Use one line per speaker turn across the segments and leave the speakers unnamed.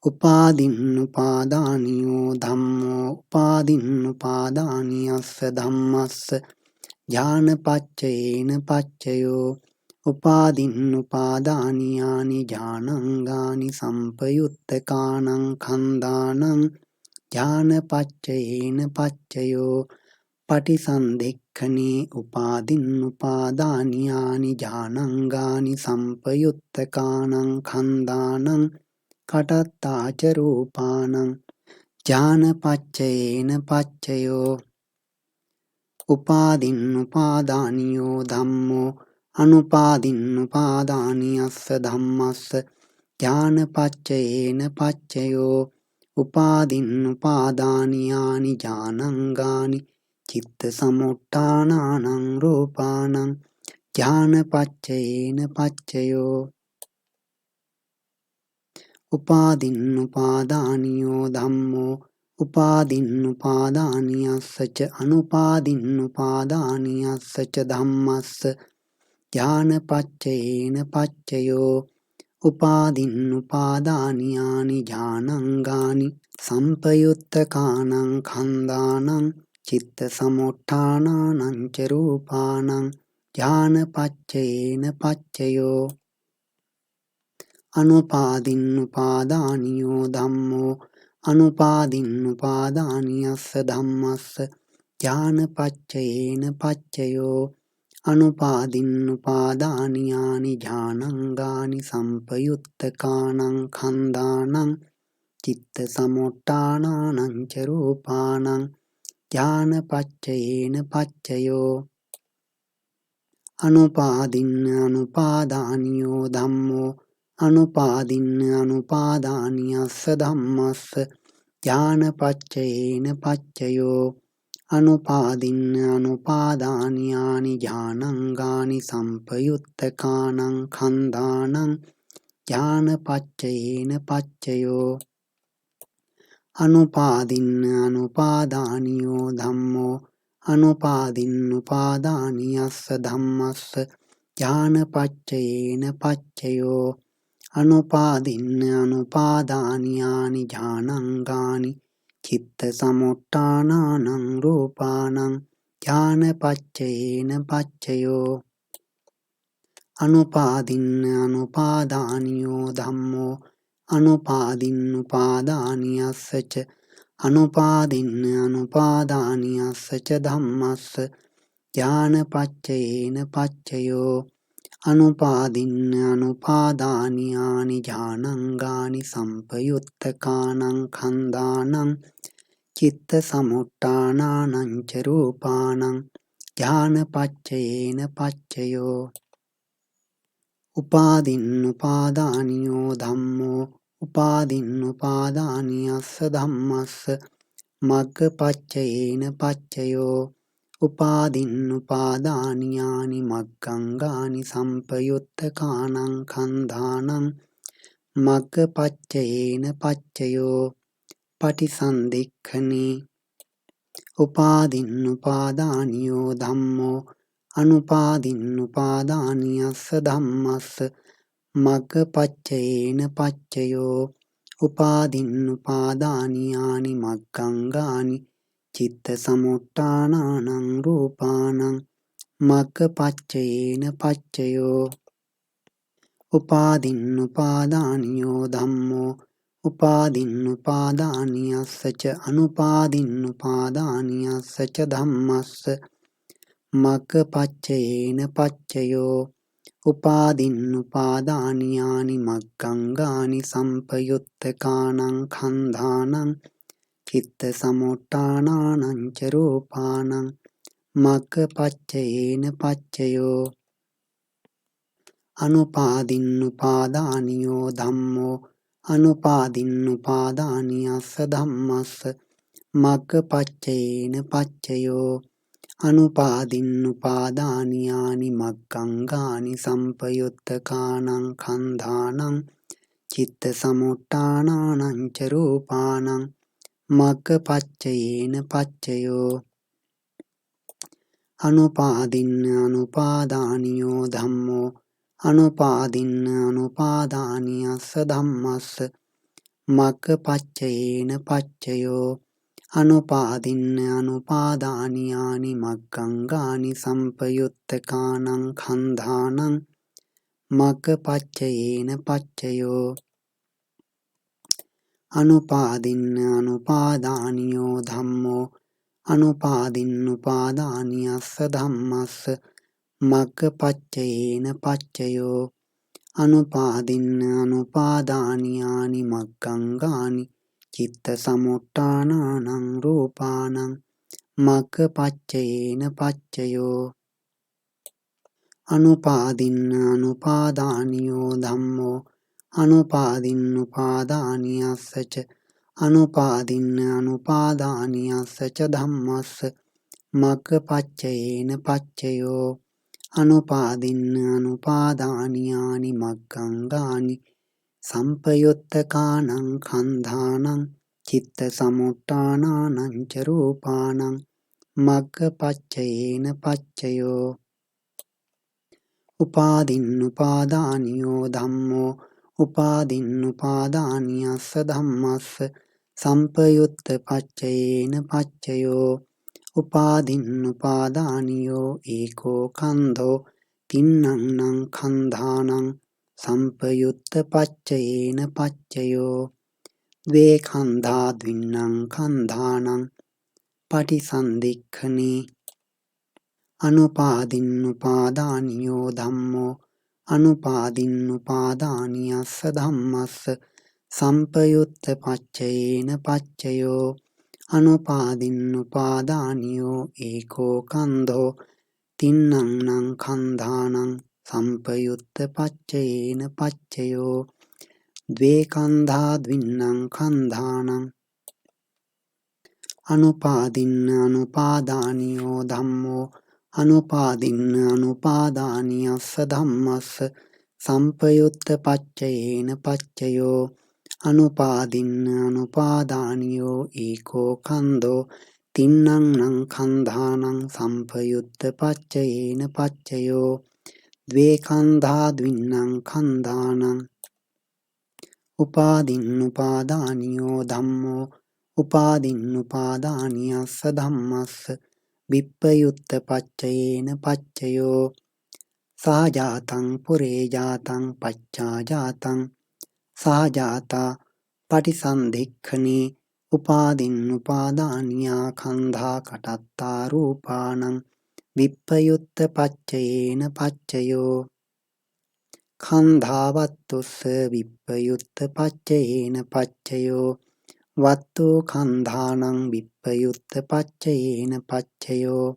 උපාදින්නුපාදානියෝ ධම්මෝ උපාදින්නුපාදානියස්ස ධම්මස්ස ඥානපච්චයේන පච්චයෝ උපාදින්නුපාදානියානි ඥානංගානි සම්පයුත්තකානං ඛන්දානං ඥානපච්චයේන පච්චයෝ පටිසන්ධික්ඛනේ උපාදින්නුපාදානියානි ඥානංගානි සම්පයුත්තකානං ඛන්දානං කටත්තාච රූපානං ඥානපච්චයේන පච්චයෝ උපාදින්නුපාදානියෝ ධම්මෝ අනුපාදින්නුපාදානියස්ස ධම්මස්ස ඥානපච්චයේන පච්චයෝ උපාදින්නුපාදානියානි ඥානංගානි චිත්ත සමුට්ඨානානං රූපානං ඥානපච්චයේන පච්චයෝ උපාදින්නුපාදානියෝ ධම්මෝ උපාදින්නුපාදානියස්ස ච අනුපාදින්නුපාදානියස්ස ච ධම්මස්ස ඥානපච්චයේන පච්චයෝ උපාදින්නුපාදානියානි ඥානංගානි සම්පයුත්තකානං ඛන්දානං චිත්ත සමුට්ඨානානං ච රූපානං ඥානපච්චයේන පච්චයෝ අනුපාදින්නුපාදානියෝ ධම්මෝ අනුපාදින්නුපාදානියස්ස ධම්මස්ස ඥානපච්චයේන පච්චයෝ අනුපාදින්නුපාදානියානි ඥානංගානි සම්පයුත්තකානං ඛන්දානං චිත්ත සමුට්ඨානානං ච රූපානං ඥානපච්චයේන පච්චයෝ අනුපාදින්න අනුපාදානියෝ ධම්මෝ අනුපාදින්න අනුපාදානියස්ස ධම්මස්ස ඥානපච්චයේන පච්චයෝ අනුපාදින්න අනුපාදානියානි ඥානංගානි සම්පයුත්තකානං ඛන්දානං ඥානපච්චයේන පච්චයෝ අනුපාදින්න අනුපාදානියෝ ධම්මෝ අනුපාදින්නුපාදානියස්ස ධම්මස්ස ඥානපච්චයේන පච්චයෝ අනුපාදින්න අනුපාදානියානි ඥානංගානි චිත්ත සමුට්ඨානානං රූපානං ඥානපච්චයේන පච්චයෝ අනුපාදින්න අනුපාදානියෝ ධම්මෝ අනුපාදින්නුපාදානියස්ස ච අනුපාදින්න අනුපාදානියස්ස ච ධම්මස්ස ඥානපච්චයේන පච්චයෝ අනුපාදින්න අනුපාදානියානි ඥානංගානි සම්පයුත්තකානං ඛන්දානං චිත්ත සමුට්ඨානානං ච රූපානං ඥානපච්චයේන පච්චයෝ උපාදින්නුපාදානියෝ ධම්මෝ උපාදින්නුපාදානියස්ස ධම්මස්ස මග්ගපච්චයේන පච්චයෝ උපාදින්නුපාදානියානි මග්ගංගානි සම්පයුත්තකානං ඛන්දානං මග්ගපච්චයේන පච්චයෝ පටිසන්ධික්ඛනේ උපාදින්නුපාදානියෝ ධම්මෝ අනුපාදින්නුපාදානියස්ස ධම්මස්ස මග්ගපච්චයේන පච්චයෝ උපාදින්නුපාදානියානි මග්ගංගානි චිත්ත සමුට්ඨානානං රූපානං මග්ගපච්චයේන පච්චයෝ උපාදින්නුපාදානියෝ ධම්මෝ උපාදින්නුපාදානියස්ස ච අනුපාදින්නුපාදානියස්ස ච ධම්මස්ස මග්ගපච්චයේන පච්චයෝ උපාදින්නුපාදානියානි මග්ගංගානි සම්පයුත්තකානං ඛන්දානං චිත්ත සමුට්ඨානානං ච රූපානං මග්ගපච්චයේන පච්චයෝ අනුපාදින්නුපාදානියෝ ධම්මෝ අනුපාදින්නුපාදානියස්ස ධම්මස්ස මග්ගපච්චයේන පච්චයෝ අනුපාදින්නුපාදානියානි මග්ගංගානි සම්පයුත්තකානං කන්ධානං චිත්ත සමුට්ඨානානං ච රූපානං මග්ගපච්චයේන පච්චයෝ අනුපාදින්න අනුපාදානියෝ ධම්මෝ අනුපාදින්න අනුපාදානියස්ස ධම්මස්ස මග්ගපච්චයේන පච්චයෝ අනුපාදින්න අනුපාදානියානි මග්ගංගානි සම්පයුත්තකානං කන්ධානං මග්ගපච්චයේන පච්චයෝ අනුපාදින්න අනුපාදානියෝ ධම්මෝ අනුපාදින්නුපාදානියස්ස ධම්මස්ස මග්ගපච්චයේන පච්චයෝ අනුපාදින්න අනුපාදානියානි මග්ගංගානි චිත්ත සමුට්ඨානානං රූපානං මග්ගපච්චයේන පච්චයෝ අනුපාදින්න අනුපාදානියෝ ධම්මෝ අනුපාදින්නුපාදානියස්ස ච අනුපාදින්න අනුපාදානියස්ස ච ධම්මස්ස මග්ගපච්චයේන පච්චයෝ අනුපාදින්න අනුපාදානියානි මග්ගංගානි සම්පයුත්තකානං කන්ධානං චිත්ත සමුට්ඨානානං ච රූපානං මග්ගපච්චයේන පච්චයෝ උපාදින්නුපාදානියෝ ධම්මෝ උපාදින්නුපාදානියස්ස ධම්මස්ස සම්පයුත්ත පච්චයේන පච්චයෝ උපාදින්නුපාදානියෝ ඒකෝ කන්ධෝ තින්නං කන්ධානං සම්පයුත්ත පච්චයේන පච්චයෝ ද්වේ කන්ධා ද්වින්නං කන්ධානං පටිසන්ධික්ඛනේ අනුපාදින්නුපාදානියෝ ධම්මෝ අනුපාදින්නුපාදානියස්ස ධම්මස්ස සම්පයුත්ත පච්චයේන පච්චයෝ අනුපාදින්නුපාදානියෝ ඒකෝ කන්ධෝ තින්නං කන්ධානං සම්පයුත්ත පච්චයේන පච්චයෝ ද්වේ කන්ධා ද්වින්නං කන්ධානං අනුපාදින්න අනුපාදානියෝ ධම්මෝ අනුපාදින්න අනුපාදානියස්ස ධම්මස්ස සම්පයුත්ත පච්චයේන පච්චයෝ අනුපාදින්න අනුපාදානියෝ ඒකෝ කන්ධෝ තින්නං කන්ධානං සම්පයුත්ත පච්චයේන පච්චයෝ ද්වේ කන්ධා ද්වින්නං කන්ධානං උපාදින්නුපාදානියෝ ධම්මෝ උපාදින්නුපාදානියස්ස ධම්මස්ස විප්පයුත්ත පච්චයේන පච්චයෝ සහජාතං පුරේ ජාතං පච්චා ජාතං සහජාතා පටිසන්ධික්ඛනේ උපාදින්නුපාදානියා කන්ධා කටත්තා රූපානං විප්පයුත්ත පච්චයේන පච්චයෝ කන්ධා වත්තුස්ස විප්පයුත්ත පච්චයේන පච්චයෝ වත්තු කන්ධානං විප්පයුත්ත පච්චයේන පච්චයෝ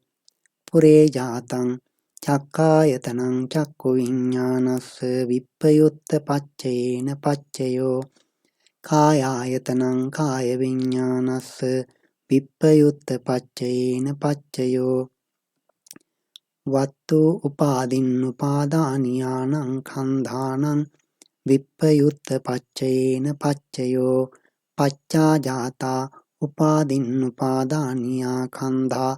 පුරේ ජාතං චක්ඛායතනං චක්ඛු විඤ්ඤාණස්ස විප්පයුත්ත පච්චයේන පච්චයෝ කායායතනං කාය විඤ්ඤාණස්ස විප්පයුත්ත පච්චයේන පච්චයෝ වත්තු උපාදින්නුපාදානියානං කන්ධානං විප්පයුත්ත පච්චයේන පච්චයෝ පච්චා ජාතා උපාදින්නුපාදානියා කන්ධා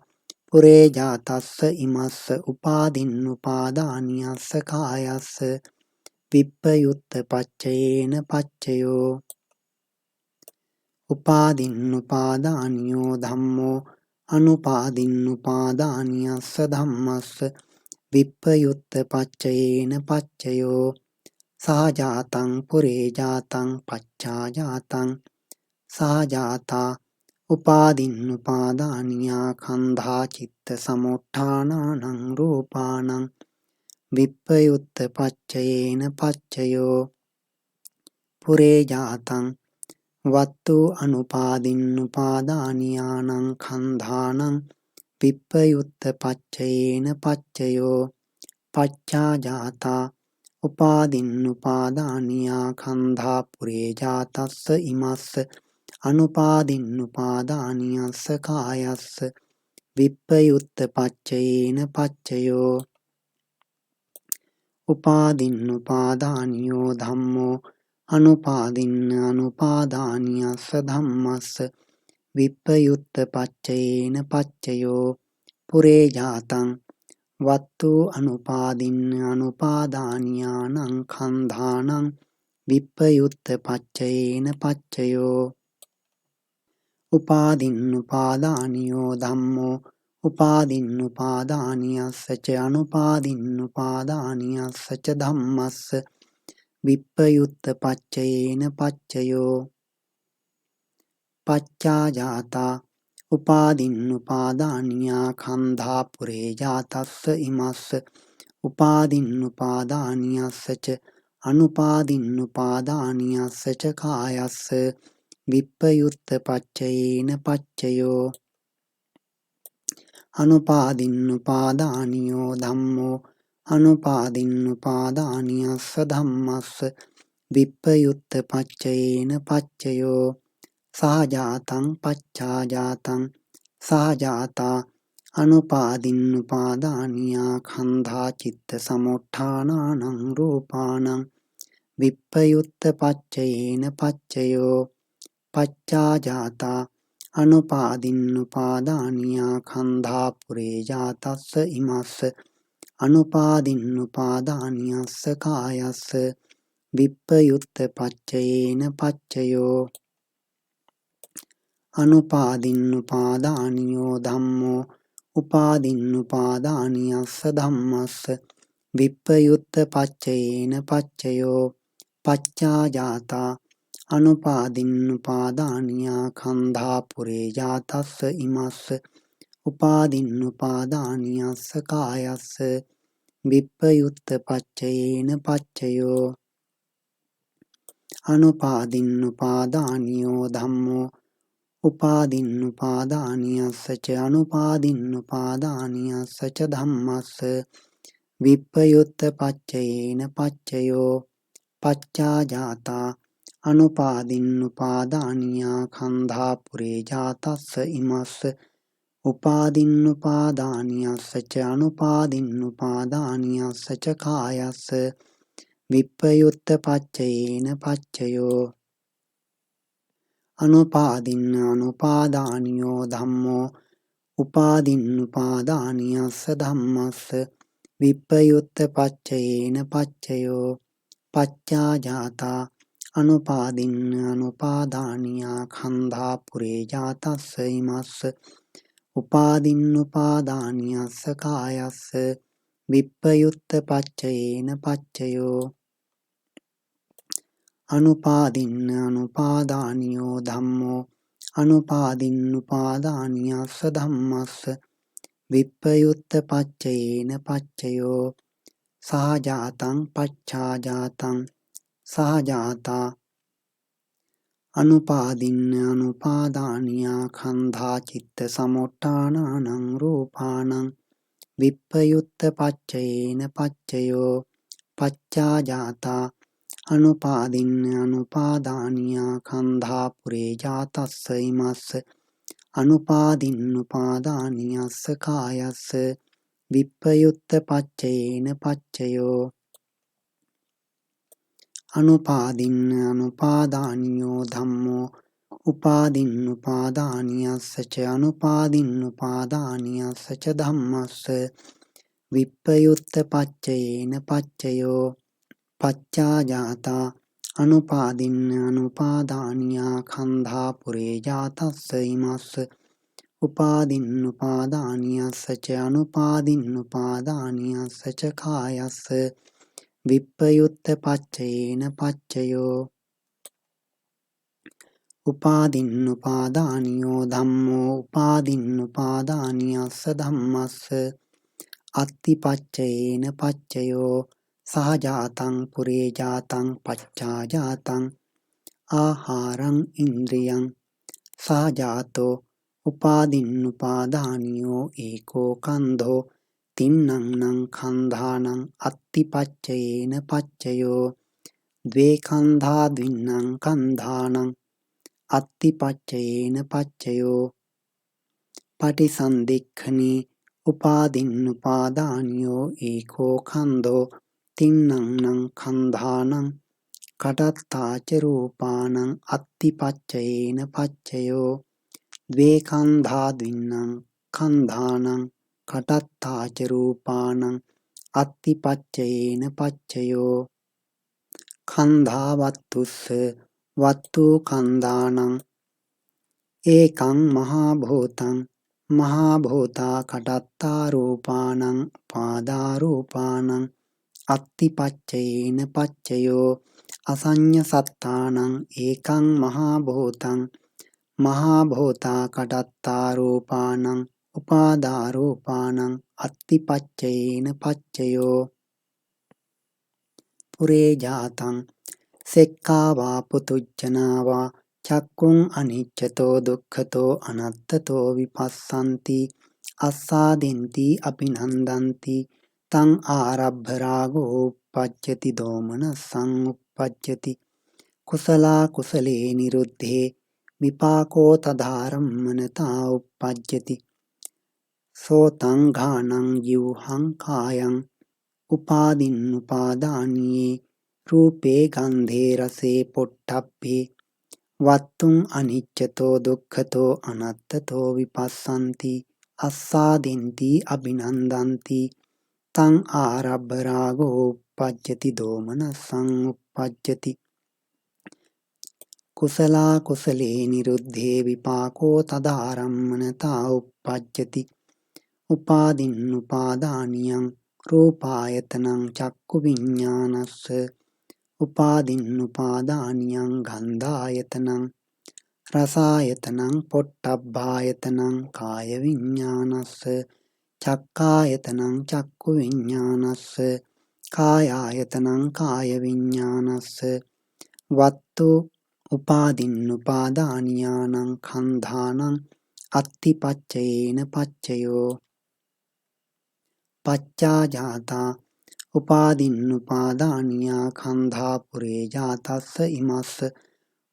පුරේ ජාතස්ස ඉමස්ස උපාදින්නුපාදානියස්ස කායස්ස විප්පයුත්ත පච්චයේන පච්චයෝ උපාදින්නුපාදානියෝ ධම්මෝ අනුපාදින්නුපාදානියස්ස ධම්මස්ස විප්පයුත්ත පච්චයේන පච්චයෝ සහජාතං පුරේ ජාතං පච්චා ජාතං සහජාතා උපාදින්නුපාදානියා කන්ධා චිත්ත සමුට්ඨානානං රූපානං විප්පයුත්ත පච්චයේන පච්චයෝ පුරේ ජාතං වත්තු අනුපාදින්නුපාදානියානං කන්ධානං විප්පයුත්ත පච්චයේන පච්චයෝ පච්චා ජාතා උපාදින්නුපාදානියා කන්ධා පුරේ ජාතස්ස ඉමස්ස අනුපාදින්නුපාදානියස්ස කායස්ස විප්පයුත්ත පච්චයේන පච්චයෝ උපාදින්නුපාදානියෝ ධම්මෝ අනුපාදින්න අනුපාදානියස්ස ධම්මස්ස විප්පයුත්ත පච්චයේන පච්චයෝ පුරේ ජාතං වත්තු අනුපාදින්න අනුපාදානියානං කන්ධානං විප්පයුත්ත පච්චයේන පච්චයෝ උපාදින්නුපාදානියෝ ධම්මෝ උපාදින්නුපාදානියස්ස ච අනුපාදින්නුපාදානියස්ස ච ධම්මස්ස විප්පයුත්ත පච්චයේන පච්චයෝ පච්චා ජාතා උපාදින්නුපාදානියා කන්ධා පුරේ ජාතස්ස ඉමස්ස උපාදින්නුපාදානියස්ස ච අනුපාදින්නුපාදානියස්ස ච කායස්ස විප්පයුත්ත පච්චයේන පච්චයෝ අනුපාදින්නුපාදානියෝ ධම්මෝ අනුපාදින්නුපාදානියස්ස ධම්මස්ස විප්පයුත්ත පච්චයේන පච්චයෝ සහජාතං පච්චාජාතං සහජාතා අනුපාදින්නුපාදානියා කන්ධා චිත්ත සමුට්ඨානානං රූපානං විප්පයුත්ත පච්චයේන පච්චයෝ පච්චාජාතා අනුපාදින්නුපාදානියා කන්ධා පුරේ ජාතස්ස ඉමස්ස අනුපාදින්නුපාදානියස්ස කායස්ස විප්පයුත්ත පච්චයේන පච්චයෝ අනුපාදින්නුපාදානියෝ ධම්මෝ උපාදින්නුපාදානියස්ස ධම්මස්ස විප්පයුත්ත පච්චයේන පච්චයෝ පච්චාජාතා අනුපාදින්නුපාදානියා කන්ධා පුරේ ජාතස්ස ඉමස්ස උපාදින්නුපාදානියස්ස කායස්ස විප්පයුත්ත පච්චයේන පච්චයෝ අනුපාදින්නුපාදානියෝ ධම්මෝ උපාදින්නුපාදානියස්ස ච අනුපාදින්නුපාදානියස්ස ච ධම්මස්ස විප්පයුත්ත පච්චයේන පච්චයෝ පච්චාජාතා අනුපාදින්නුපාදානියා කන්ධා පුරේ ජාතස්ස ඉමස්ස උපාදින්නුපාදානියස්ස ච අනුපාදින්නුපාදානියස්ස ච කායස්ස විප්පයුත්ත පච්චයේන පච්චයෝ අනුපාදින්න අනුපාදානියෝ ධම්මෝ උපාදින්නුපාදානියස්ස ධම්මස්ස විප්පයුත්ත පච්චයේන පච්චයෝ පච්චාජාතා අනුපාදින්න අනුපාදානියා කන්ධා පුරේ ජාතස්ස ඉමස්ස උපාදින්නුපාදානියස්ස කායස්ස විප්පයුත්ත පච්චයේන පච්චයෝ අනුපාදින්න අනුපාදානියෝ ධම්මෝ අනුපාදින්නුපාදානියස්ස ධම්මස්ස විප්පයුත්ත පච්චයේන පච්චයෝ සහජාතං පච්චාජාතං සහජාතා අනුපාදින්න අනුපාදානියා කන්ධා චිත්ත සමුට්ඨානානං රූපානං විප්පයුත්ත පච්චයේන පච්චයෝ පච්චාජාතා අනුපාදින්න අනුපාදානියා කන්ධා පුරේ ජාතස්ස ඉමස්ස අනුපාදින්නුපාදානියස්ස කායස්ස විප්පයුත්ත පච්චයේන පච්චයෝ අනුපාදින්න අනුපාදානියෝ ධම්මෝ උපාදින්නුපාදානියස්ස ච අනුපාදින්නුපාදානියස්ස ච ධම්මස්ස විප්පයුත්ත පච්චයේන පච්චයෝ පච්චාජාතා අනුපාදින්න අනුපාදානියා කන්ධා පුරේ ජාතස්ස ඉමස්ස උපාදින්නුපාදානියස්ස ච අනුපාදින්නුපාදානියස්ස ච කායස්ස විප්පයුත්ත පච්චයේන පච්චයෝ උපාදින්නුපාදානියෝ ධම්මෝ උපාදින්නුපාදානියස්ස ධම්මස්ස අත්තිපච්චයේන පච්චයෝ සහජාතං පුරේ ජාතං පච්චාජාතං ආහාරං ඉන්ද්‍රියං සහජාතෝ උපාදින්නුපාදානියෝ ඒකෝ කන්ධෝ තින්නං නං කන්ධානං අත්තිපච්චයේන පච්චයෝ ද්වේ කන්ධා ද්වින්නං කන්ධානං අත්තිපච්චයේන පච්චයෝ පටිසන්ධික්ඛනී උපාදින්නුපාදානියෝ ඒකෝ කන්ධෝ තින්නං නං කන්ධානං කටත්තාච රූපානං අත්තිපච්චයේන පච්චයෝ ද්වේ කන්ධා ද්වින්නං කන්ධානං කටත්තාච රූපානං අත්තිපච්චයේන පච්චයෝ කන්ධා වත්තුස්ස වත්තු කන්ධානං ඒකං මහා භූතං මහා භූතා කටත්තා රූපානං උපාදා රූපානං අත්තිපච්චයේන පච්චයෝ අසඤ්ඤ සත්තානං ඒකං මහා භූතං මහා භූතා කටත්තා රූපානං උපාදා රූපානං අත්තිපච්චයේන පච්චයෝ පුරේ ජාතං සෙක්ඛාවා පුතුජ්ජනාවා චක්කුං අනිච්චතෝ දුක්ඛතෝ අනත්තතෝ විපස්සන්ති අස්සාදින්ති අභිනන්දන්ති තං ආරබ්භ රාගෝ උප්පජ්ජති දෝමනස්සං උප්පජ්ජති කුසලා කුසලේ නිරුද්ධේ විපාකෝ තදාරම්මනතා උප්පජ්ජති සෝතං ඝානං ජිව්හං කායං උපාදින්නුපාදානියේ රූපේ ගන්ධේ රසේ පොට්ටබ්බේ වත්තුං අනිච්චතෝ දුක්ඛතෝ අනත්තතෝ විපස්සන්ති අස්සාදින්ති අභිනන්දන්ති තං ආරබ්භ රාගෝ උප්පජ්ජති දෝමනස්සං උප්පජ්ජති කුසලා කුසලේ නිරුද්ධේ විපාකෝ තදාරම්මනතා උප්පජ්ජති උපාදින්නුපාදානියං රූපායතනං චක්ඛු විඤ්ඤාණස්ස උපාදින්නුපාදානියං ගන්ධායතනං රසායතනං පොට්ටබ්බායතනං කාය විඤ්ඤාණස්ස චක්ඛායතනං චක්ඛු විඤ්ඤාණස්ස කායායතනං කාය විඤ්ඤාණස්ස වත්තු උපාදින්නුපාදානියානං කන්ධානං අත්තිපච්චයේන පච්චයෝ පච්චා ජාතා උපාදින්නුපාදානියා කන්ධා පුරේ ජාතස්ස ඉමස්ස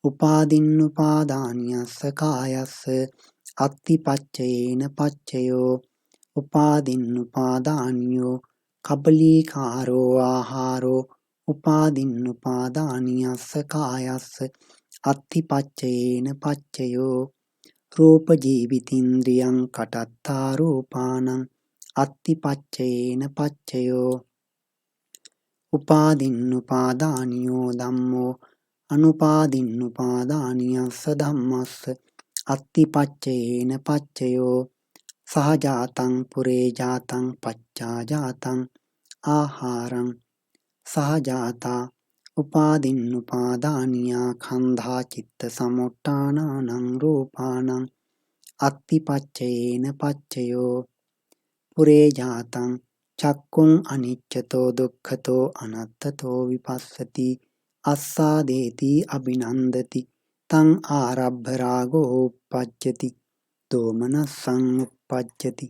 උපාදින්නුපාදානියස්ස කායස්ස අත්තිපච්චයේන පච්චයෝ උපාදින්නුපාදානියෝ කබලීකාරෝ ආහාරෝ උපාදින්නුපාදානියස්ස කායස්ස අත්තිපච්චයේන පච්චයෝ රූප ජීවිතින්ද්‍රියං කටත්තා රූපානං අත්තිපච්චයේන පච්චයෝ උපාදින්නුපාදානියෝ ධම්මෝ අනුපාදින්නුපාදානියස්ස ධම්මස්ස අත්තිපච්චයේන පච්චයෝ සහජාතං පුරේ ජාතං පච්චා ජාතං ආහාරං සහජාතා උපාදින්නුපාදානියා කන්ධා චිත්ත සමුට්ඨානානං රූපානං අත්තිපච්චයේන පච්චයෝ පුරේ ජාතං චක්කුං අනිච්චතෝ දුක්ඛතෝ අනත්තතෝ විපස්සති අස්සාදේති අභිනන්දති තං ආරබ්භ රාගෝ උප්පජ්ජති දෝමනස්සං උප්පජ්ජති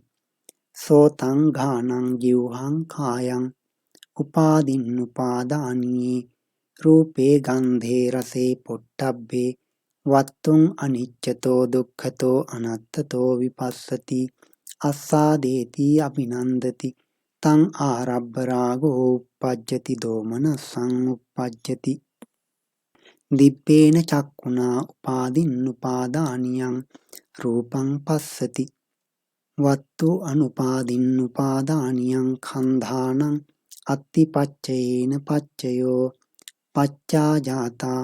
සෝතං ඝානං ජිව්හං කායං උපාදින්නුපාදානියේ රූපේ ගන්ධේ රසේ පොට්ටබ්බේ වත්තුං අනිච්චතෝ දුක්ඛතෝ අනත්තතෝ විපස්සති අස්සාදේති අභිනන්දති තං ආරබ්භ රාගෝ උප්පජ්ජති දෝමනස්සං උප්පජ්ජති දිබ්බේන චක්ඛුනා උපාදින්නුපාදානියං රූපං පස්සති වත්තු අනුපාදින්නුපාදානියං කන්ධානං අත්තිපච්චයේන පච්චයෝ පච්චා ජාතා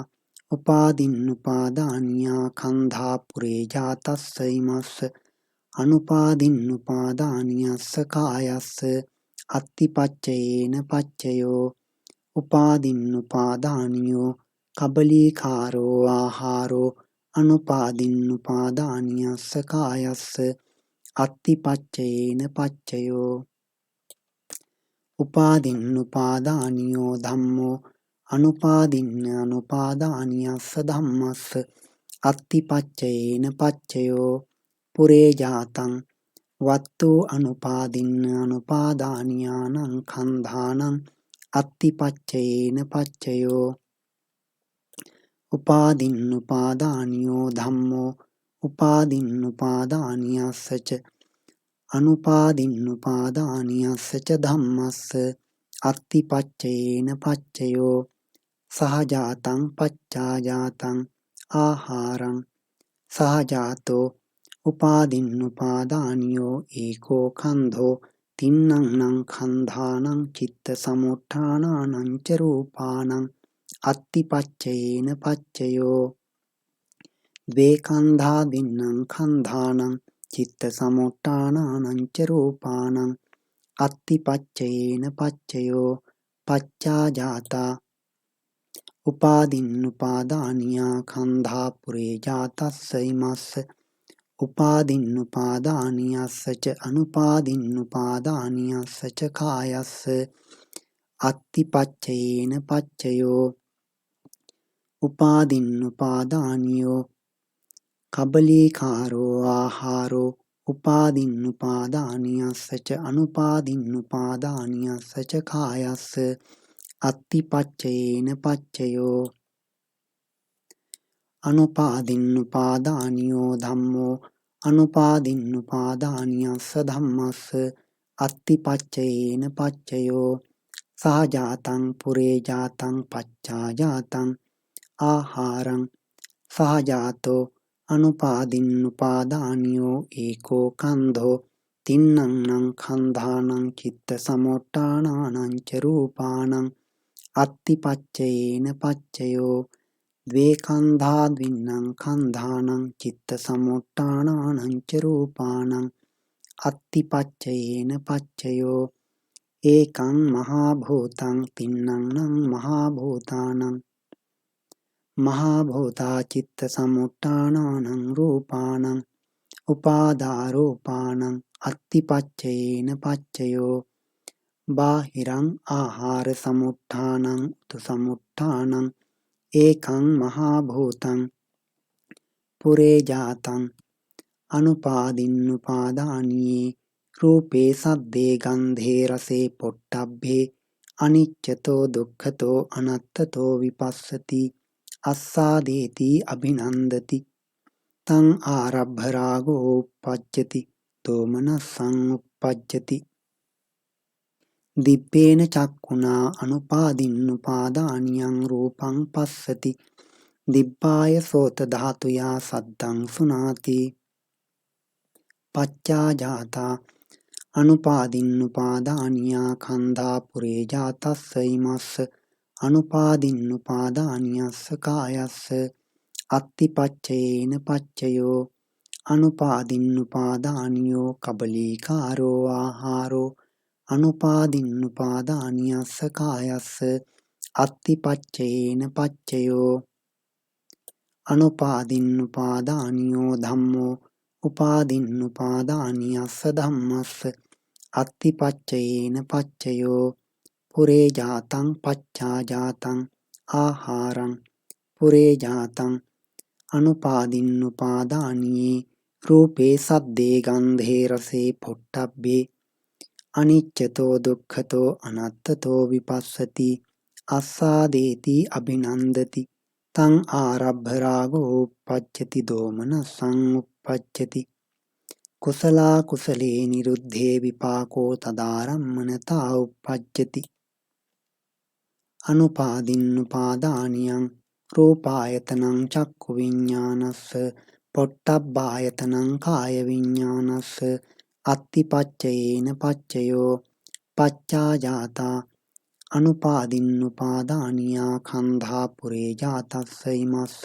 උපාදින්නුපාදානියා කන්ධා පුරේ ජාතස්ස ඉමස්ස අනුපාදින්නුපාදානියස්ස කායස්ස අත්තිපච්චයේන පච්චයෝ උපාදින්නුපාදානියෝ කබලීකාරෝ ආහාරෝ අනුපාදින්නුපාදානියස්ස කායස්ස අත්තිපච්චයේන පච්චයෝ උපාදින්නුපාදානියෝ ධම්මෝ අනුපාදින්න අනුපාදානියස්ස ධම්මස්ස අත්තිපච්චයේන පච්චයෝ පුරේ ජාතං වත්තු අනුපාදින්න අනුපාදානියානං කන්ධානං අත්තිපච්චයේන පච්චයෝ උපාදින්නුපාදානියෝ ධම්මෝ උපාදින්නුපාදානියස්ස ච අනුපාදින්නුපාදානියස්ස ච ධම්මස්ස අත්තිපච්චයේන පච්චයෝ සහජාතං පච්චාජාතං ආහාරං සහජාතෝ උපාදින්නුපාදානියෝ ඒකෝ කන්ධෝ තින්නං නං කන්ධානං චිත්ත සමුට්ඨානානං ච රූපානං අත්තිපච්චයේන පච්චයෝ ද්වේ කන්ධා දින්නම් කන්ධානං චිත්ත සමුට්ඨානානං ච රූපානං අත්තිපච්චයේන පච්චයෝ පච්චාජාතා උපාදින්නුපාදානියා කන්ධා පුරේ ජාතස්ස ඉමස්ස උපාදින්නුපාදානියස්ස ච අනුපාදින්නුපාදානියස්ස ච කායස්ස අත්තිපච්චයේන පච්චයෝ උපාදින්නුපාදානියෝ කබලීකාරෝ ආහාරෝ උපාදින්නුපාදානියස්ස ච අනුපාදින්නුපාදානියස්ස ච කායස්ස අත්තිපච්චයේන පච්චයෝ අනුපාදින්නුපාදානියෝ ධම්මෝ අනුපාදින්නුපාදානියස්ස ධම්මස්ස අත්තිපච්චයේන පච්චයෝ සහජාතං පුරේ ජාතං පච්චාජාතං ආහාරං සහජාතෝ අනුපාදින්නුපාදානියෝ ඒකෝ කන්ධෝ තින්නං නං කන්ධානං චිත්ත සමුට්ඨානානං ච රූපානං අත්තිපච්චයේන පච්චයෝ ද්වේ කන්ධා ද්වින්නං කන්ධානං චිත්ත සමුට්ඨානානං ච රූපානං අත්තිපච්චයේන පච්චයෝ ඒකං මහා භූතං තින්නං නං මහා භූතානං මහා භූතා චිත්ත සමුට්ඨානානං රූපානං උපාදාරූපානං අත්තිපච්චයේන පච්චයෝ බාහිරං ආහාර සමුට්ඨානං උතු සමුට්ඨානං ඒකං මහා භූතං පුරේ ජාතං අනුපාදින්නුපාදානියේ රූපේ සද්දේ ගන්ධේ රසේ පොට්ටබ්බේ අනිච්චතෝ දුක්ඛතෝ අනත්තතෝ විපස්සති අස්සාදේති අභිනන්දති තං ආරබ්භ රාගෝ උප්පජ්ජති දෝමනස්සං උප්පජ්ජති දිබ්බේන චක්ඛුනා අනුපාදින්නුපාදානියං රූපං පස්සති දිබ්බාය සෝත ධාතුයා සද්දං සුනාති පච්චාජාතා අනුපාදින්නුපාදානියා කන්ධා පුරේ ජාතස්ස ඉමස්ස අනුපාදින්නුපාදානියස්ස කායස්ස අත්තිපච්චයේන පච්චයෝ අනුපාදින්නුපාදානියෝ කබලීකාරෝ ආහාරෝ අනුපාදින්නුපාදානියස්ස කායස්ස අත්තිපච්චයේන පච්චයෝ අනුපාදින්නුපාදානියෝ ධම්මෝ උපාදින්නුපාදානියස්ස ධම්මස්ස අත්තිපච්චයේන පච්චයෝ පුරේ ජාතං පච්චාජාතං ආහාරං පුරේ ජාතං අනුපාදින්නුපාදානියේ රූපේ සද්දේ ගන්ධේ රසේ පොට්ටබ්බේ අනිච්චතෝ දුක්ඛතෝ අනත්තතෝ විපස්සති අස්සාදේති අභිනන්දති තං ආරබ්භ රාගෝ උප්පජ්ජති දෝමනස්සං උප්පජ්ජති කුසලා කුසලේ නිරුද්ධේ විපාකෝ තදාරම්මනතා උප්පජ්ජති අනුපාදින්නුපාදානියං රූපායතනං චක්ඛු විඤ්ඤාණස්ස පොට්ටබ්බායතනං කාය විඤ්ඤාණස්ස අත්තිපච්චයේන පච්චයෝ පච්චාජාතා අනුපාදින්නුපාදානියා කන්ධා පුරේ ජාතස්ස ඉමස්ස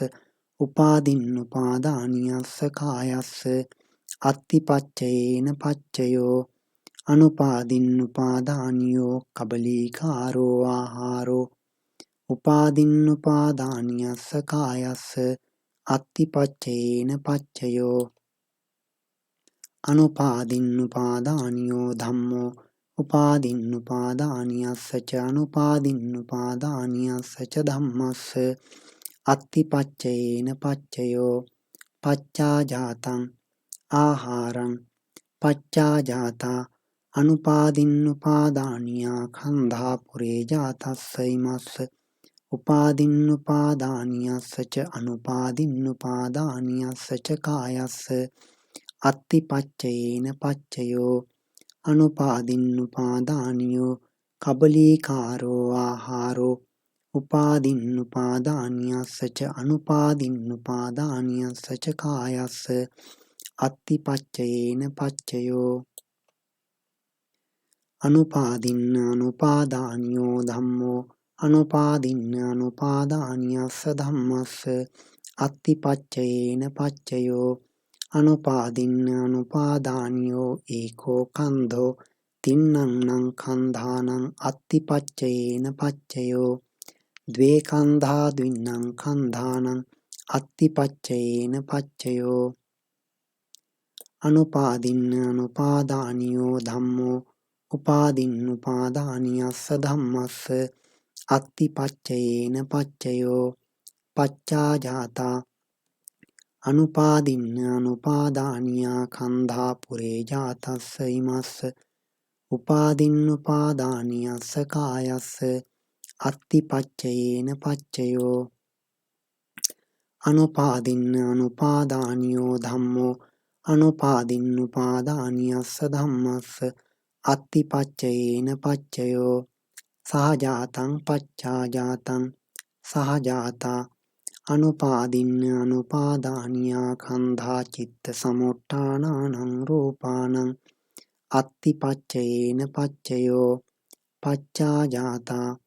උපාදින්නුපාදානියස්ස කායස්ස අත්තිපච්චයේන පච්චයෝ අනුපාදින්නුපාදානියෝ කබලීකාරෝ ආහාරෝ උපාදින්නුපාදානියස්ස කායස්ස අත්තිපච්චයේන පච්චයෝ අනුපාදින්නුපාදානියෝ ධම්මෝ උපාදින්නුපාදානියස්ස ච අනුපාදින්නුපාදානියස්ස ච ධම්මස්ස අත්තිපච්චයේන පච්චයෝ පච්චාජාතං ආහාරං පච්චා ජාතා අනුපාදින්නුපාදානියා කන්ධා පුරේ ජාතස්ස ඉමස්ස උපාදින්නුපාදානියස්ස ච අනුපාදින්නුපාදානියස්ස ච කායස්ස අත්තිපච්චයේන පච්චයෝ අනුපාදින්නුපාදානියෝ කබලීකාරෝ ආහාරෝ උපාදින්නුපාදානියස්ස ච අනුපාදින්නුපාදානියස්ස ච කායස්ස අත්තිපච්චයේන පච්චයෝ අනුපාදින්න අනුපාදානියෝ ධම්මෝ අනුපාදින්න අනුපාදානියස්ස ධම්මස්ස අත්තිපච්චයේන පච්චයෝ අනුපාදින්න අනුපාදානියෝ ඒකෝ කන්ධෝ තින්නං කන්ධානං අත්තිපච්චයේන පච්චයෝ ද්වේ කන්ධා ද්වින්නං කන්ධානං අත්තිපච්චයේන පච්චයෝ අනුපාදින්න අනුපාදානියෝ ධම්මෝ උපාදින්නුපාදානියස්ස ධම්මස්ස අත්තිපච්චයේන පච්චයෝ පච්චා ජාතා අනුපාදින්න අනුපාදානියා කන්ධා පුරේ ජාතස්ස ඉමස්ස උපාදින්නුපාදානියස්ස කායස්ස අත්තිපච්චයේන පච්චයෝ අනුපාදින්න අනුපාදානියෝ ධම්මෝ අනුපාදින්නුපාදානියස්ස ධම්මස්ස අත්තිපච්චයේන පච්චයෝ සහජාතං පච්චාජාතං සහජාතා අනුපාදින්න අනුපාදානියා කන්ධා චිත්ත සමුට්ඨානානං රූපානං අත්තිපච්චයේන පච්චයෝ පච්චාජාතා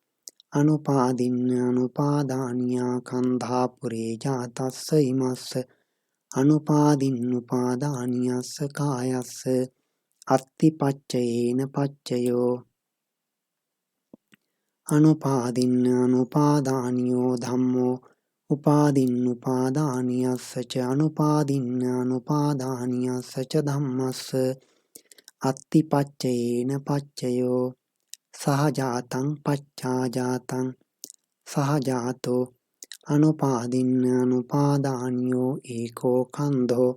අනුපාදින්න අනුපාදානියා කන්ධා පුරේ ජාතස්ස ඉමස්ස අනුපාදින්නුපාදානියස්ස කායස්ස අත්තිපච්චයේන පච්චයෝ අනුපාදින්න අනුපාදානියෝ ධම්මෝ උපාදින්නුපාදානියස්ස ච අනුපාදින්න අනුපාදානියස්ස ච ධම්මස්ස අත්තිපච්චයේන පච්චයෝ සහජාතං පච්චාජාතං සහජාතෝ අනුපාදින්න අනුපාදානියෝ ඒකෝ කන්ධෝ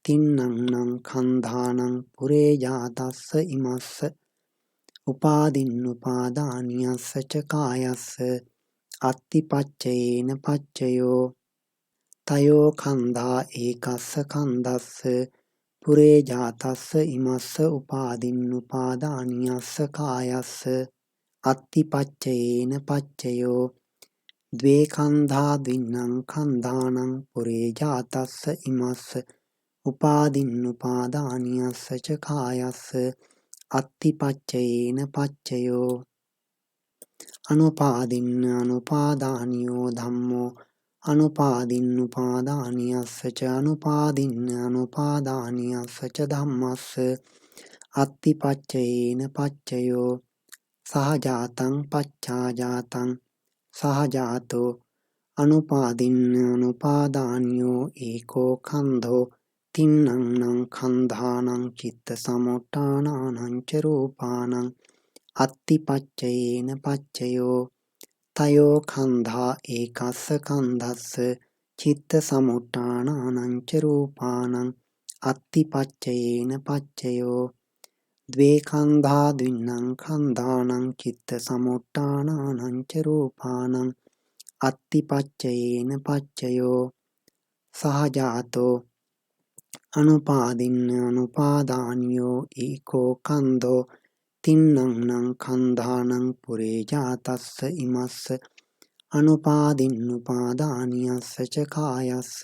තින්නං කන්ධානං පුරේ ජාතස්ස ඉමස්ස උපාදින්නුපාදානියස්ස ච කායස්ස අත්තිපච්චයේන පච්චයෝ තයෝ කන්ධා ඒකස්ස කන්ධස්ස පුරේ ජාතස්ස ඉමස්ස උපාදින්නුපාදානියස්ස කායස්ස අත්තිපච්චයේන පච්චයෝ ද්වේ කන්ධා ද්වින්නං කන්ධානං පුරේ ජාතස්ස ඉමස්ස උපාදින්නුපාදානියස්ස ච කායස්ස අත්තිපච්චයේන පච්චයෝ අනුපාදින්න අනුපාදානියෝ ධම්මෝ අනුපාදින්නුපාදානියස්ස ච අනුපාදින්න අනුපාදානියස්ස ච ධම්මස්ස අත්තිපච්චයේන පච්චයෝ සහජාතං පච්චාජාතං සහජාතෝ අනුපාදින්න අනුපාදානියෝ ඒකෝ කන්ධෝ තින්නං කන්ධානං චිත්ත සමුට්ඨානානං ච රූපානං අත්තිපච්චයේන පච්චයෝ තයෝ කන්ධා ඒකස්ස කන්ධස්ස චිත්ත සමුට්ඨානානං ච රූපානං අත්තිපච්චයේන පච්චයෝ ද්වේ කන්ධා ද්වින්නං කන්ධානං චිත්ත සමුට්ඨානානං ච රූපානං අත්තිපච්චයේන පච්චයෝ සහජාතෝ අනුපාදින්න අනුපාදානියෝ ඒකෝ කන්ධෝ තින්නං කන්ධානං පුරේ ජාතස්ස ඉමස්ස අනුපාදින්නුපාදානියස්ස ච කායස්ස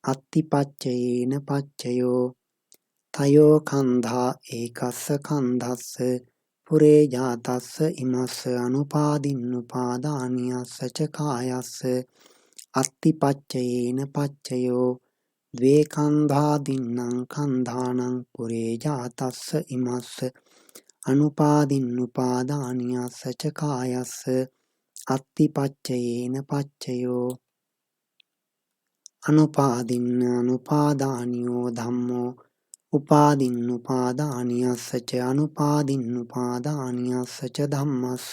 අත්තිපච්චයේන පච්චයෝ තයෝ කන්ධා ඒකස්ස කන්ධස්ස පුරේ ජාතස්ස ඉමස්ස අනුපාදින්නුපාදානියස්ස ච කායස්ස අත්තිපච්චයේන පච්චයෝ ද්වේ කන්ධා දින්නම් කන්ධානං පුරේ ජාතස්ස ඉමස්ස අනුපාදින්නුපාදානියස්ස ච කායස්ස අත්තිපච්චයේන පච්චයෝ අනුපාදින්න අනුපාදානියෝ ධම්මෝ උපාදින්නුපාදානියස්ස ච අනුපාදින්නුපාදානියස්ස ච ධම්මස්ස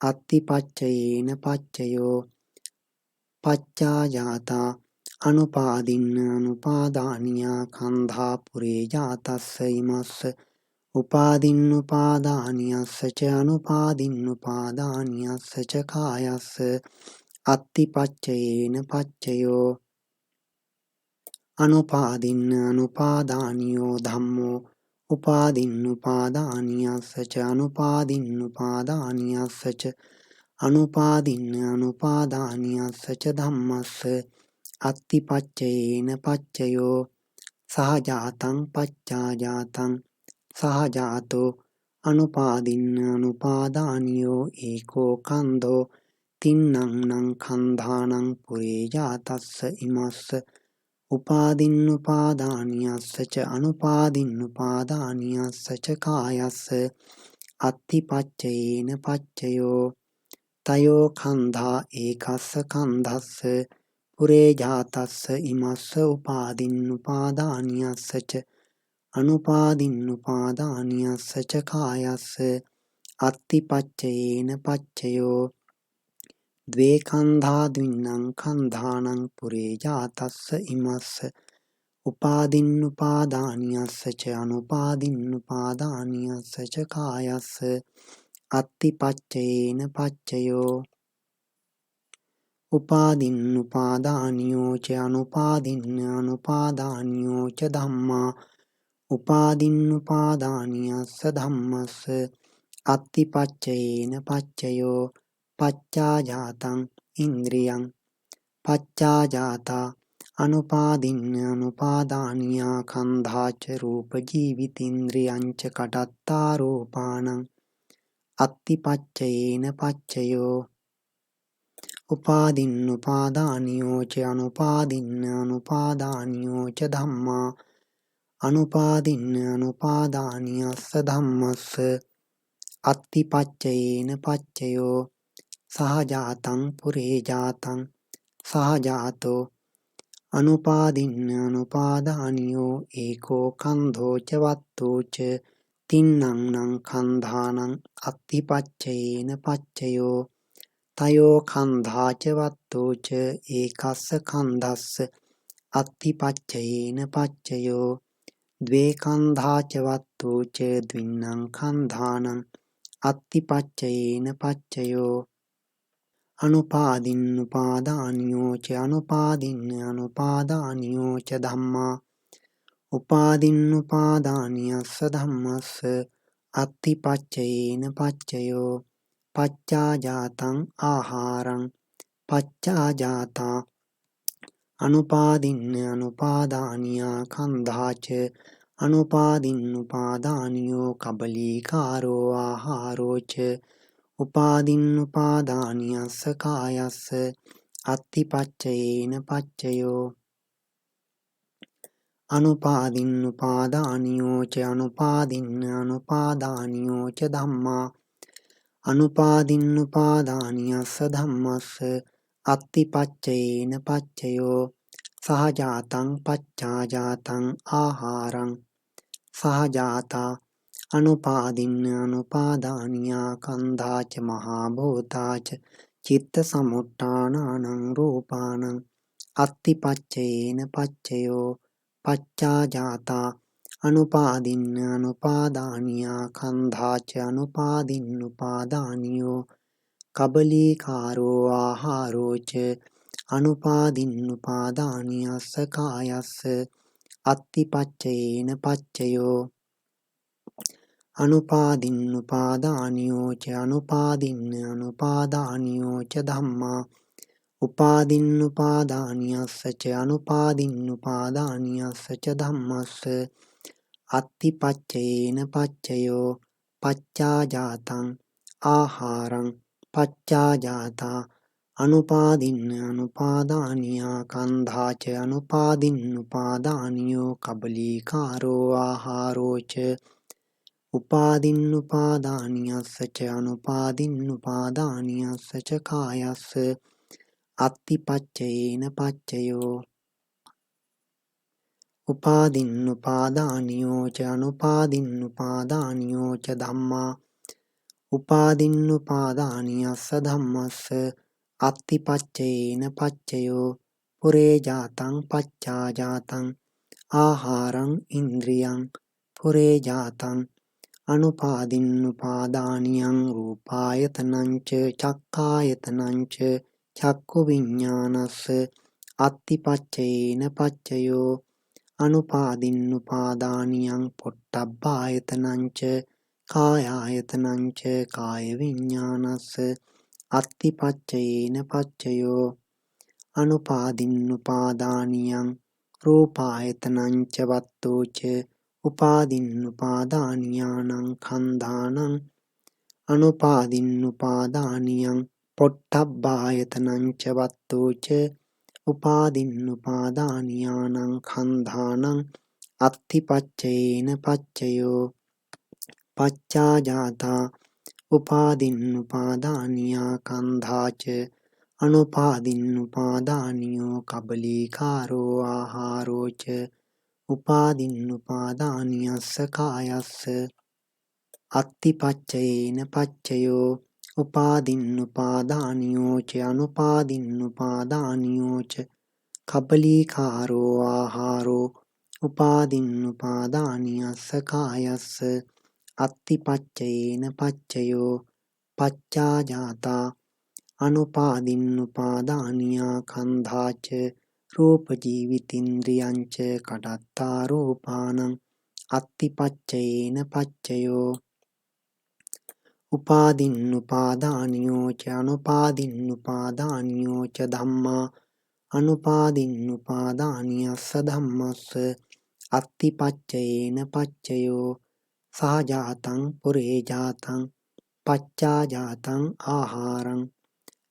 අත්තිපච්චයේන පච්චයෝ පච්චාජාතා අනුපාදින්න අනුපාදානියා කන්ධා පුරේ ජාතස්ස ඉමස්ස උපාදින්නුපාදානියස්ස ච අනුපාදින්නුපාදානියස්ස ච කායස්ස අත්තිපච්චයේන පච්චයෝ අනුපාදින්න අනුපාදානියෝ ධම්මෝ උපාදින්නුපාදානියස්ස ච අනුපාදින්නුපාදානියස්ස ච අනුපාදින්න අනුපාදානියස්ස ච ධම්මස්ස අත්තිපච්චයේන පච්චයෝ සහජාතං පච්චාජාතං සහජාතෝ අනුපාදින්න අනුපාදානියෝ ඒකෝ කන්ධෝ තින්නං නං කන්ධානං පුරේ ජාතස්ස ඉමස්ස උපාදින්නුපාදානියස්ස ච අනුපාදින්නුපාදානියස්ස ච කායස්ස අත්තිපච්චයේන පච්චයෝ තයෝ කන්ධා ඒකස්ස කන්ධස්ස පුරේ ජාතස්ස ඉමස්ස උපාදින්නුපාදානියස්ස ච අනුපාදින්නුපාදානියස්ස ච කායස්ස අත්තිපච්චයේන පච්චයෝ ද්වේ කන්ධා ද්වින්නං කන්ධානං පුරේ ජාතස්ස ඉමස්ස උපාදින්නුපාදානියස්ස ච අනුපාදින්නුපාදානියස්ස ච කායස්ස අත්තිපච්චයේන පච්චයෝ උපාදින්නුපාදානියෝ ච අනුපාදින්න අනුපාදානියෝ ච ධම්මා උපාදින්නුපාදානියස්ස ධම්මස්ස අත්තිපච්චයේන පච්චයෝ පච්චාජාතං ඉන්ද්‍රියං පච්චාජාතා අනුපාදින්න අනුපාදානියා කන්ධා ච රූප ජීවිතින්ද්‍රියං ච කටත්තා රූපාණං අත්තිපච්චයේන පච්චයෝ උපාදින්නුපාදානියෝ ච අනුපාදින්න අනුපාදානියෝ ච ධම්මා අනුපාදින්න අනුපාදානියස්ස ධම්මස්ස අත්තිපච්චයේන පච්චයෝ සහජාතං පුරේ ජාතං සහජාතෝ අනුපාදින්න අනුපාදානියෝ ඒකෝ කන්ධෝ ච වත්තෝ ච තින්නං නං කන්ධානං අත්තිපච්චයේන පච්චයෝ තයෝ කන්ධා ච වත්තෝ ච ඒකස්ස කන්ධස්ස අත්තිපච්චයේන පච්චයෝ ද්වේ කන්ධා ච වත්තෝ ච ද්වින්නං කන්ධානං අත්තිපච්චයේන පච්චයෝ අනුපාදින්නුපාදානියෝ ච අනුපාදින්න අනුපාදානියෝ ච ධම්මා උපාදින්නුපාදානියස්ස ධම්මස්ස අත්තිපච්චයේන පච්චයෝ පච්චාජාතං ආහාරං පච්චාජාතා අනුපාදින්න අනුපාදානියා කන්ධා ච අනුපාදින්නුපාදානියෝ කබලීකාරෝ ආහාරෝ ච උපාදින්නුපාදානියස්ස කායස්ස අත්තිපච්චයේන පච්චයෝ අනුපාදින්නුපාදානියෝ ච අනුපාදින්න අනුපාදානියෝ ච ධම්මා අනුපාදින්නුපාදානියස්ස ධම්මස්ස අත්තිපච්චයේන පච්චයෝ සහජාතං පච්චාජාතං ආහාරං සහජාතා අනුපාදින්න අනුපාදානියා කන්ධා ච මහා භූතා ච චිත්ත සමුට්ඨානානං රූපානං අත්තිපච්චයේන පච්චයෝ පච්චාජාතා අනුපාදින්න අනුපාදානියා කන්ධා ච අනුපාදින්නුපාදානියෝ කබලීකාරෝ ආහාරෝ ච අනුපාදින්නුපාදානියස්ස කායස්ස අත්තිපච්චයේන පච්චයෝ අනුපාදින්නුපාදානියෝ ච අනුපාදින්න අනුපාදානියෝ ච ධම්මා උපාදින්නුපාදානියස්ස ච අනුපාදින්නුපාදානියස්ස ච ධම්මස්ස අත්තිපච්චයේන පච්චයෝ පච්චාජාතං ආහාරං පච්චාජාතා අනුපාදින්න අනුපාදානියා කන්ධා ච අනුපාදින්නුපාදානියෝ කබලීකාරෝ ආහාරෝ ච උපාදින්නුපාදානියස්ස ච අනුපාදින්නුපාදානියස්ස ච කායස්ස අත්තිපච්චයේන පච්චයෝ උපාදින්නුපාදානියෝ ච අනුපාදින්නුපාදානියෝ ච ධම්මා උපාදින්නුපාදානියස්ස ධම්මස්ස අත්තිපච්චයේන පච්චයෝ පුරේ ජාතං පච්චා ජාතං ආහාරං ඉන්ද්‍රියං පුරේ ජාතං අනුපාදින්නුපාදානියං රූපායතනං ච චක්ඛායතනං ච චක්ඛු විඤ්ඤාණස්ස අත්තිපච්චයේන පච්චයෝ අනුපාදින්නුපාදානියං පොට්ටබ්බායතනං ච කායායතනං ච කාය විඤ්ඤාණස්ස අත්තිපච්චයේන පච්චයෝ අනුපාදින්නුපාදානියං රූපායතනං ච වත්තෝ ච උපාදින්නුපාදානියානං ඛන්ධානං අනුපාදින්නුපාදානියං පොට්ටබ්බායතනං ච වත්තෝ ච උපාදින්නුපාදානියානං ඛන්ධානං අත්ථිපච්චයේන පච්චයෝ පච්චා ජාතා උපාදින්නුපාදානියා කන්ධා ච අනුපාදින්නුපාදානියෝ කබලීකාරෝ ආහාරෝ ච උපාදින්නුපාදානියස්ස කායස්ස අත්ථිපච්චයේන පච්චයෝ උපාදින්නුපාදානියෝ ච අනුපාදින්නුපාදානියෝ ච කබලීකාරෝ ආහාරෝ උපාදින්නුපාදානියස්ස කායස්ස අත්ථිපච්චයේන පච්චයෝ පච්චා ජාතා අනුපාදින්නුපාදානියා කන්ධා ච රූප ජීවිතින්ද්‍රියං ච කඩත්තා රූපානං අත්ථිපච්චයේන පච්චයෝ උපාදින්නුපාදානියෝ ච අනුපාදින්නුපාදානියෝ ච ධම්මා අනුපාදින්නුපාදානියස්ස ධම්මස්ස අත්ථිපච්චයේන පච්චයෝ සහජාතං පුරේ ජාතං පච්චා ජාතං ආහාරං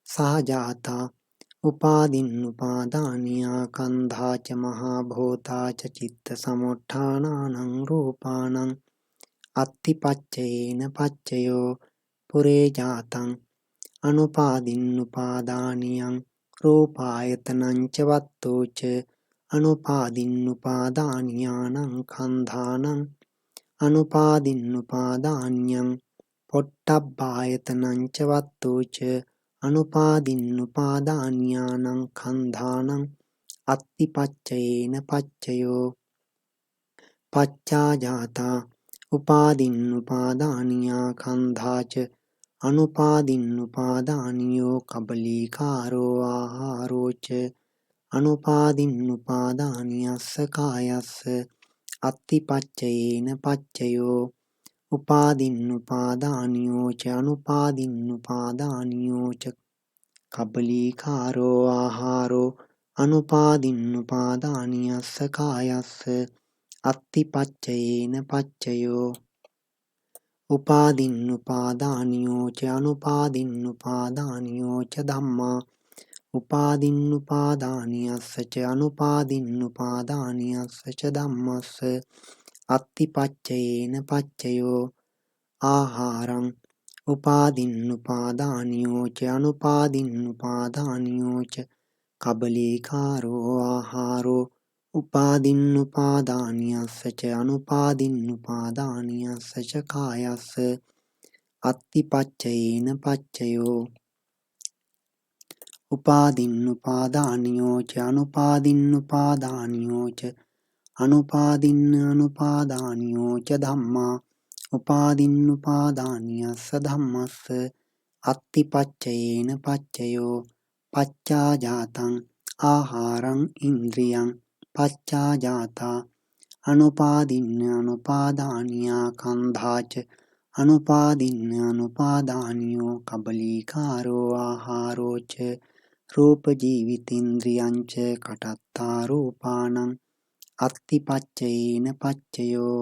සහජාතා උපාදින්නුපාදානියා කන්ධා ච මහා භූතා ච චිත්ත සමුට්ඨානානං රූපානං අත්ථිපච්චයේන පච්චයෝ පුරේ ජාතං අනුපාදින්නුපාදානියං රූපායතනං ච වත්තෝ ච අනුපාදින්නුපාදානියානං කන්ධානං අනුපාදින්නුපාදානියං පොට්ටබ්බායතනං ච වත්තෝ ච අනුපාදින්නුපාදානියානං කන්ධානං අත්ථිපච්චයේන පච්චයෝ පච්චා ජාතා උපාදින්නුපාදානියා කන්ධා ච අනුපාදින්නුපාදානියෝ කබලීකාරෝ ආහාරෝ ච අනුපාදින්නුපාදානියස්ස කායස්ස අත්ථිපච්චයේන පච්චයෝ උපාදින්නුපාදානියෝ ච අනුපාදින්නුපාදානියෝ ච කබලීකාරෝ ආහාරෝ අනුපාදින්නුපාදානියස්ස කායස්ස අත්ථිපච්චයේන පච්චයෝ උපාදින්නුපාදානියෝ ච අනුපාදින්නුපාදානියෝ ච ධම්මා උපාදින්නුපාදානියස්ස ච අනුපාදින්නුපාදානියස්ස ච ධම්මස්ස අත්ථිපච්චයේන පච්චයෝ ආහාරං උපාදින්නුපාදානියෝ ච අනුපාදින්නුපාදානියෝ ච කබලීකාරෝ ආහාරෝ උපාදින්නුපාදානියස්ස ච අනුපාදින්නුපාදානියස්ස ච කායස්ස අත්ථිපච්චයේන පච්චයෝ උපාදින්නුපාදානියෝ ච අනුපාදින්නුපාදානියෝ ච අනුපාදින්න අනුපාදානියෝ ච ධම්මා උපාදින්නුපාදානියස්ස ධම්මස්ස අත්ථිපච්චයේන පච්චයෝ පච්චා ජාතං ආහාරං ඉන්ද්‍රියං පච්චා ජාතා අනුපාදින්න අනුපාදානියා කන්ධා ච අනුපාදින්න අනුපාදානියෝ කබලීකාරෝ ආහාරෝ ච රූප ජීවිතින්ද්‍රියං ච කටත්තා රූපානං අත්ථිපච්චයේන පච්චයෝ.